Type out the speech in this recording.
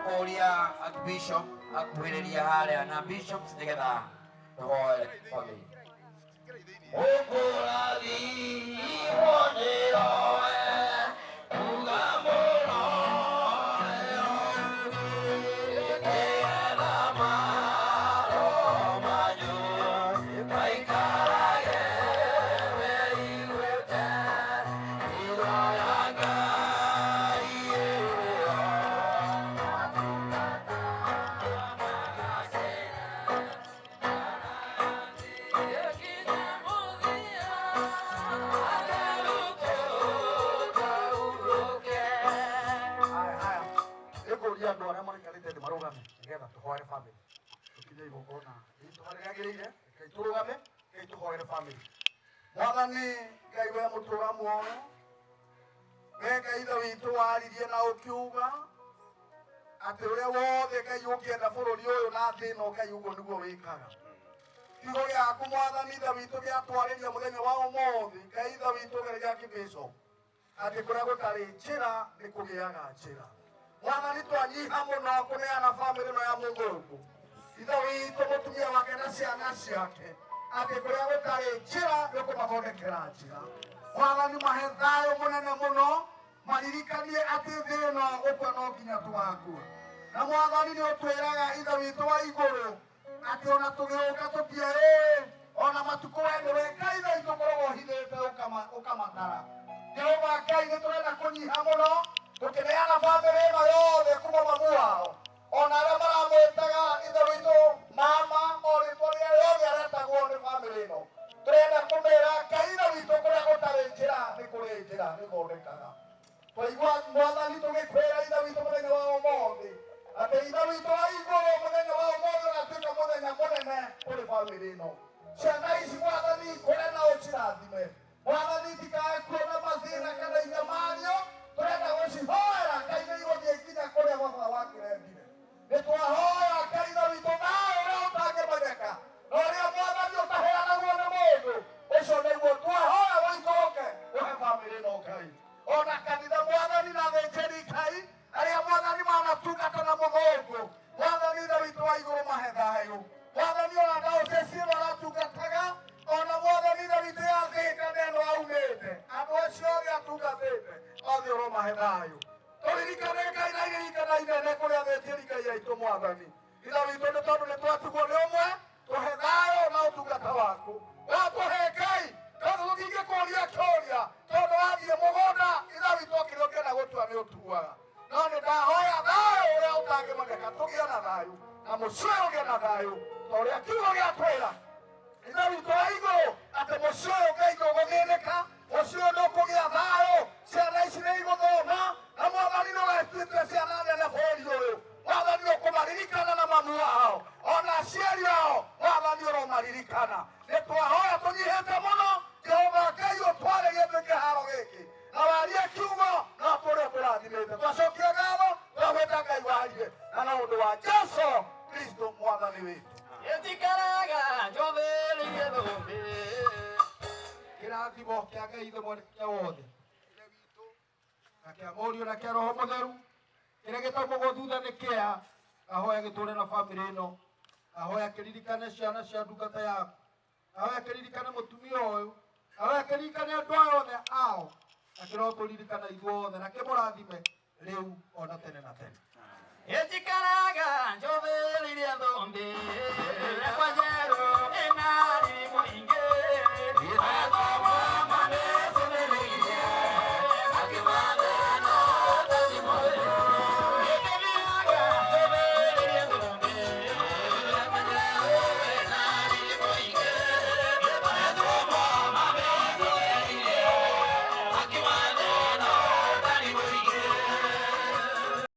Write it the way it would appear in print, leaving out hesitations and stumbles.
Tũkũria Archbishop akuhĩrĩria harĩa na bishops nĩgetha tũhoere family. Ũkũrathimwo nĩ roe, uga mũno nĩgetha maroho manyu maikarage meiguĩte kiugo ya Ngai ĩrĩo. Haya, haya. Nĩngũria andũ arĩa maraikarĩte thĩ marũgame nĩgetha tũhoere family. Tũkinye igongona ritũ harĩa rĩagĩrĩire, rekei tũrũgame, rekei tũhoere family. Mwathani Ngai we mũtũũra muoyo, we Ngai ithe witũ waririe na ũkiuga atĩ ũrĩa wothe Ngai ũngĩenda bũrũri ũyũ na thĩ ĩno Ngai ũguo nĩguo wĩkaga. Kiugo gĩaku Mwathani ithe witũ gĩatwarĩria mũthenya wa ũmũthĩ Ngai ithe witũ gĩa kĩbĩco atĩ kũrĩa gũtarĩ njĩra nĩ kũgĩaga njĩra. Mwathani twanyiha mũno kũneana bamĩrĩ ĩno ya mũthũngũ ithe witũ mũtumia wake na ciana ciake atĩ kũrĩa gũtarĩ njĩra nĩ ũkũmathondekera njĩra. Mwathani mahe thayũ mũnene mũno maririkanie atĩ thĩ ĩno gũkua no nginya tũgakua. Na Mwathani nĩ ũtwĩraga ithe witũ wa igũrũ atĩ ona tũgĩũka tũtiĩ ona matukũ we nĩwe Ngai ithe witũ ũkoragwo ũhithĩte ũkamatara. Jehova Ngai nĩ tũrenda kũnyiha mũno tũkĩneana bamĩrĩ ĩno yothe kuma mamu wao ona arĩa maramwĩtaga ithe witũ mama o rĩtwa rĩrĩa rĩothe aretagwo nĩ bamĩrĩ ĩno tũrenda kũmĩra Ngai ithe witũ kũrĩa gũtarĩ njĩra nĩ kũrĩ njĩra nĩ thondekaga. Twaigua Mwathani tũgĩkwĩra ithe witũ mũthenya wa ũmũthĩ atĩ ithe witũ wa igũrũ mũthenya wa ũmũthĩ ũgatuĩka mũthenya mũnene kũrĩ bamĩrĩ ĩno. Ciana ici Mwathani kũrĩ na ũcirathime. Mwathani tikae kuona mathĩna kana inyamario tũrenda gũcihoera Ngai nĩ igũthiĩ nginya kũrĩa baba wakĩrendire. Nĩ twahoya Ngai ithe witũ nawe ũrĩa ũtangĩmenyeka na ũrĩa Mwathani ũtaheanagwo nĩ mũndũ ũcio nĩguo twahoya ũikũrũke ũhe bamĩrĩ ĩno Ngai. Ona kanitha Mwathani na athĩnjĩri Ngai arĩa Mwathani manatungata na mũthũngũ Mwathani ithe witũ wa igũrũ mahe thayũ. Mwathani ona diocese ĩno aratungataga ona Mwathani ithe witũ ya Thĩka na ĩno aumĩte andũ acio othe atungatĩte othe ũromahe thayũ. Tũririkane Ngai na iririkana inene kũrĩ athĩnjĩri Ngai aitũ Mwathani ithe witũ nĩ tondũ nĩ twatigwo nĩ ũmwe tũhe thayũ na ũtungata waku. Watũhe Ngai tondũ tũtingĩkũria kĩũria tondũ wathiĩ mũgũnda ithe witũ kĩrĩa ũngĩenda gũtua nĩ ũtuaga. No nĩ ndahoya thayũ ũrĩa ũtangĩmenyeka tũgĩe na thayũ na mũciĩ ũyũ ũgĩe na thayũ ta ũrĩa kiugo gĩatwĩra ithe witũ wa igũrũ atĩ mũciĩ ũyũ Ngai ndũgũthĩnĩka mũciĩ ũyũ ndũkũgĩa thayũ ciana ici nĩ igũthoma na Mwathani nĩ ũgacituĩte ciana nene bũrũri ũyũ. Mwathani ũkũmaririkana na mamu wao ona aciari ao Mwathani ũromaririkana. Nĩ twahoya tũnyihĩte mũno Jehova Ngai ũtwarĩrie twĩ kĩharo gĩkĩ na warie kiugo na tũrĩa tũrathimĩte. Twacokia ngatho twagwĩta Ngai warie na na ũndũ wa Jesu Kristo Mwathani witũ. Ĩtikaraga njothereirie thũmbĩ. Kĩrathimo kĩa Ngai ithe mwene hinya wothe Ithe witũ na kĩa Mũriũ na kĩa Roho Mũtheru kĩrĩa gĩtaumagwo thutha nĩ kĩa ahoya gĩtũre na bamĩrĩ ĩno ahoya kĩririkane ciana cia ndungata yaku ahoya kĩririkane mũtumia ũyũ ahoya kĩririkane andũ aya othe ao na kĩrotũririkana ithuothe na kĩmũrathime rĩu ona tene na tene.